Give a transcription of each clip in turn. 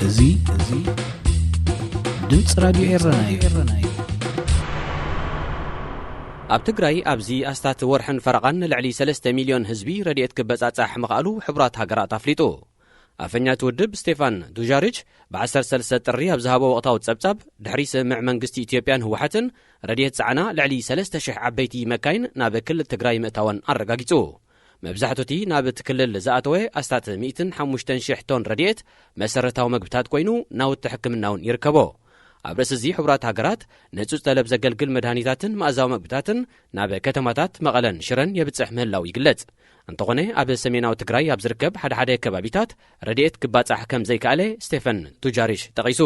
እዚ እዚ ድምፂ ራድዮ ኤረና እዩ። ኣብ ትግራይ ኣብዚ ኣስታት ወርሕን ፈረቓን ንልዕሊ ሰለስተ ሚልዮን ህዝቢ ረድኤት ክበጻጻሕ ምኽኣሉ ሕቡራት ሃገራት ኣፍሊጡ። ኣፈኛ እቲ ውድብ ስቴፋን ዱጃሪች ብ ዓሰርተ ሰለስተ ጥሪ ኣብ ዝሃቦ ወቕታዊ ጸብጻብ፣ ድሕሪ ስምምዕ መንግስቲ ኢትዮጵያን ህወሓትን ረድኤት ጸዓና ልዕሊ ሰለስተ ሽሕ ዓበይቲ መካይን ናብ ክልል ትግራይ ምእታወን ኣረጋጊጹ። መብዛሕቱ እቲ ናብ እቲ ክልል ዝኣተወ ኣስታት ሚእትን ሓሙሽተን ሽሕ ቶን ረድኤት መሰረታዊ መግብታት ኮይኑ፣ ናውቲ ሕክምና እውን ይርከቦ። ኣብ ርእሲ እዚ ሕቡራት ሃገራት ንህጹጽ ጠለብ ዘገልግል መድሃኒታትን መኣዛዊ መግብታትን ናብ ከተማታት መቐለን ሽረን የብጽሕ ምህላው ይግለጽ። እንተኾነ ኣብ ሰሜናዊ ትግራይ ኣብ ዝርከብ ሓደ ሓደ ከባቢታት ረድኤት ክባጻሕ ከም ዘይከኣለ ስቴፈን ዱጃሪሽ ጠቒሱ።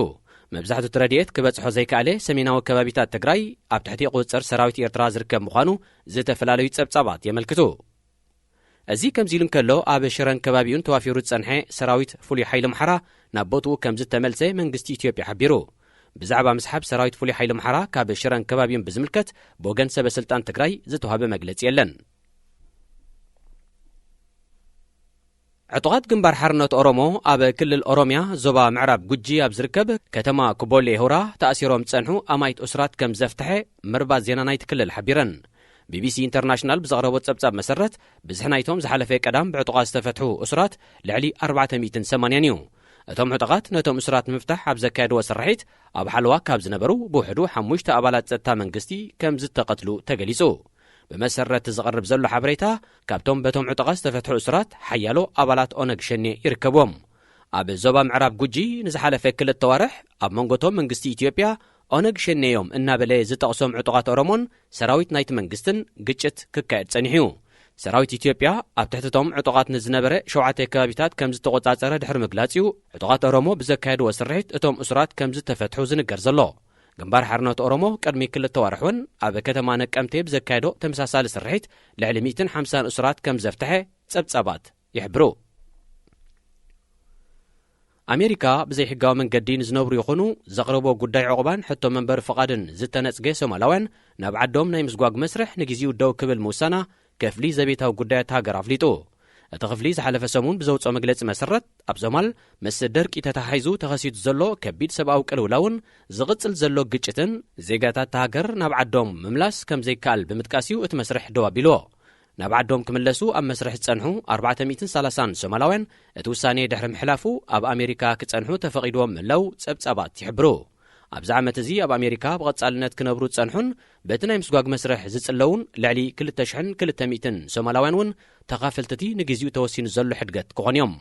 መብዛሕቱ እቲ ረድኤት ክበጽሖ ዘይከኣለ ሰሜናዊ ከባቢታት ትግራይ ኣብ ትሕቲ ቁጽጽር ሰራዊት ኤርትራ ዝርከብ ምዃኑ ዝተፈላለዩ ጸብጻባት የመልክቱ። እዚ ከምዚ ኢሉ እንከሎ፣ ኣብ ሽረን ከባቢኡን ተዋፊሩ ዝጸንሐ ሰራዊት ፍሉይ ሓይሊ ኣምሓራ ናብ ቦትኡ ከም ዝተመልሰ መንግስቲ ኢትዮጵያ ሓቢሩ። ብዛዕባ ምስሓብ ሰራዊት ፍሉይ ሓይሊ ኣምሓራ ካብ ሽረን ከባቢኡን ብዝምልከት ብወገን ሰበ ስልጣን ትግራይ ዝተዋህበ መግለጺ የለን። ዕጡቓት ግንባር ሓርነት ኦሮሞ ኣብ ክልል ኦሮምያ ዞባ ምዕራብ ጉጂ ኣብ ዝርከብ ከተማ ኩቦሌ ሆራ ተኣሲሮም ዝጸንሑ ኣማኢት እሱራት ከም ዘፍትሐ መርባት ዜና ናይቲ ክልል ሓቢረን። ቢቢሲ ኢንተርናሽናል ብዘቕረቦ ጸብጻብ መሰረት፣ ብዝሒ ናይቶም ዝሓለፈ ቀዳም ብዕጡቓት ዝተፈትሑ እሱራት ልዕሊ ኣርባዕተ ሚእትን ሰማንያን እዩ። እቶም ዕጡቓት ነቶም እሱራት ንምፍታሕ ኣብ ዘካየድዎ ስርሒት፣ ኣብ ሓለዋ ካብ ዝነበሩ ብውሕዱ ሓሙሽተ ኣባላት ጸጥታ መንግስቲ ከም ዝተቐትሉ ተገሊጹ። ብመሰረት ዝቐርብ ዘሎ ሓበሬታ፣ ካብቶም በቶም ዕጡቓት ዝተፈትሑ እሱራት ሓያሎ ኣባላት ኦነግ ሸኔ ይርከብዎም። ኣብ ዞባ ምዕራብ ጉጂ ንዝሓለፈ ክልተ ዋርሕ ኣብ መንጎ እቶም መንግስቲ ኢትዮጵያ ኦነግ ሸኔ እዮም እናበለ ዝጠቕሶም ዕጡቓት ኦሮሞን ሰራዊት ናይቲ መንግስትን ግጭት ክካየድ ጸኒሑ እዩ። ሰራዊት ኢትዮጵያ ኣብ ትሕቲ እቶም ዕጡቓት ንዝነበረ ሸውዓተ ከባቢታት ከም ዝተቖጻጸረ ድሕሪ ምግላጽ እዩ፣ ዕጡቓት ኦሮሞ ብዘካየድዎ ስርሒት እቶም እሱራት ከም ዝተፈትሑ ዝንገር ዘሎ። ግንባር ሓርነት ኦሮሞ ቅድሚ ክልተ ዋርሕ እውን ኣብ ከተማ ነቀምቴ ብዘካየዶ ተመሳሳሊ ስርሒት ልዕሊ ሚእትን ሓምሳን እሱራት ከም ዘፍትሐ ጸብጻባት ይሕብሩ። ኣሜሪካ ብዘይሕጋዊ መንገዲ ንዝነብሩ ይኹኑ ዘቕርቦ ጉዳይ ዕቑባን ሕቶ መንበሪ ፍቓድን ዝተነጽገ ሶማላውያን ናብ ዓዶም ናይ ምስጓግ መስርሕ ንግዜኡ ደው ክብል ምውሳና ክፍሊ ዘቤታዊ ጉዳያት ሃገር ኣፍሊጡ። እቲ ክፍሊ ዝሓለፈ ሰሙን ብዘውፅኦ መግለፂ መሰረት፣ ኣብ ሶማል ምስ ደርቂ ተተሓሒዙ ተኸሲቱ ዘሎ ከቢድ ሰብኣዊ ቅልውላውን ዝቕጽል ዘሎ ግጭትን ዜጋታት እታ ሃገር ናብ ዓዶም ምምላስ ከም ዘይከኣል ብምጥቃስ እዩ እቲ መስርሕ ደው ኣቢልዎ። ናብ ዓዶም ክምለሱ ኣብ መስርሕ ዝጸንሑ ኣርባዕተ ሚእትን ሰላሳን ሶማላውያን እቲ ውሳኔ ድሕሪ ምሕላፉ ኣብ ኣሜሪካ ክጸንሑ ተፈቒድዎም ምህላው ጸብጻባት ይሕብሩ። ኣብዚ ዓመት እዚ ኣብ ኣሜሪካ ብቐጻልነት ክነብሩ ዝጸንሑን በቲ ናይ ምስጓግ መስርሕ ዝጽለውን ልዕሊ ክልተ ሽሕን ክልተ ሚእትን ሶማላውያን እውን ተኻፈልቲ እቲ ንግዜኡ ተወሲኑ ዘሎ ሕድገት ክኾኑ እዮም።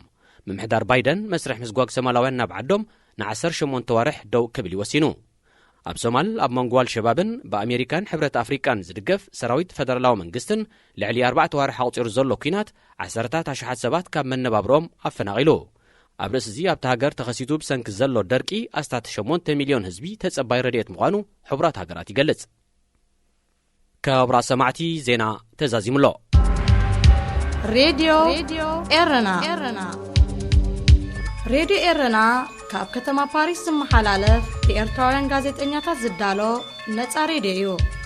ምምሕዳር ባይደን መስርሕ ምስጓግ ሶማላውያን ናብ ዓዶም ንዓሰርተ ሸሞንተ ዋርሕ ደው ክብል እዩ ወሲኑ። ኣብ ሶማል ኣብ መንጎ ኣልሸባብን ብኣሜሪካን ሕብረት ኣፍሪቃን ዝድገፍ ሰራዊት ፈደራላዊ መንግስትን ልዕሊ ኣርባዕተ ዋርሕ ኣቑጺሩ ዘሎ ኲናት ዓሰርታት ኣሽሓት ሰባት ካብ መነባብሮም ኣፈናቒሉ። ኣብ ርእሲ እዚ ኣብታ ሃገር ተኸሲቱ ብሰንኪ ዘሎ ደርቂ ኣስታት ሸሞንተ ሚልዮን ህዝቢ ተጸባይ ረድኤት ምዃኑ ሕቡራት ሃገራት ይገልጽ። ክቡራት ሰማዕቲ፣ ዜና ተዛዚሙ ኣሎ። ሬድዮ ኤረና። ሬድዮ ኤረና ካብ ከተማ ፓሪስ ዝመሓላለፍ ብኤርትራውያን ጋዜጠኛታት ዝዳሎ ነጻ ሬድዮ እዩ።